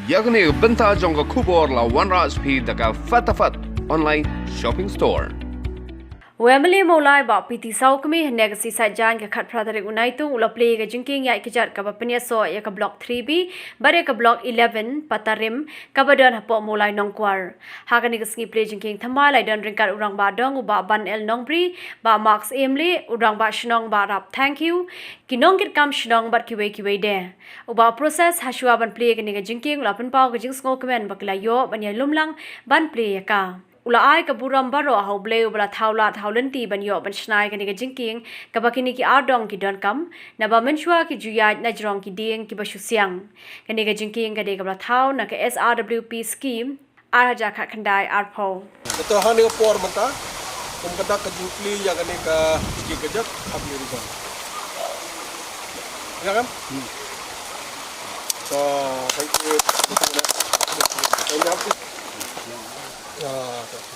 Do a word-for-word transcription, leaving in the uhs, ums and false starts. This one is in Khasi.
Ïa kane ka bynta jong ka khubor la wanrah sha phi da ka Fatafat Online Shopping Store. U MLA Mawlai Bah P T Sawkmie hynne ka sngi Saitjaiñ ka khatphra tarik u Naitung u la plie ka jingkieng ïaid kjat kaba pynïasoh ïa ka Block three B bad ïa ka Block eleven Patarim kaba don hapoh Mawlai Nongkwar. Ha kane ka sngi plie jingkieng thymmai la don ryngkat u Rangbah Dong u Bah Ban L Nongbri, Bah Mark Syiemlieh, u Rangbah Shnong Bah Rap Thangkhiew, ki nongkitkam shnong bad kiwei kiwei de. U Bah Proses hashuwa ban plie kane ka jingkieng u la pynpaw ka jingsngewkmen ba ki la ïoh ban ïalum lang ban plie ïa ka. U la ai ka burom baroh ha U Blei uba la thaw lad thaw lynti ban ïoh ban shna ïa kane ka jingkieng kaba kine ki ardong ki donkam, naba mynshuwa ki ju ïaid na jrong ki dieng kiba shu siang. Kane ka jingkieng ka dei kaba la thaw na ka S R W P scheme ar hajar khatkhyndai arphew. Te to hangne ka por mynta kum ka dak ka jingplie ïa kane ka ticket ka jat ha Blue Ribbon. Ïa kan? So, thank you. Thank you. Ïa, to.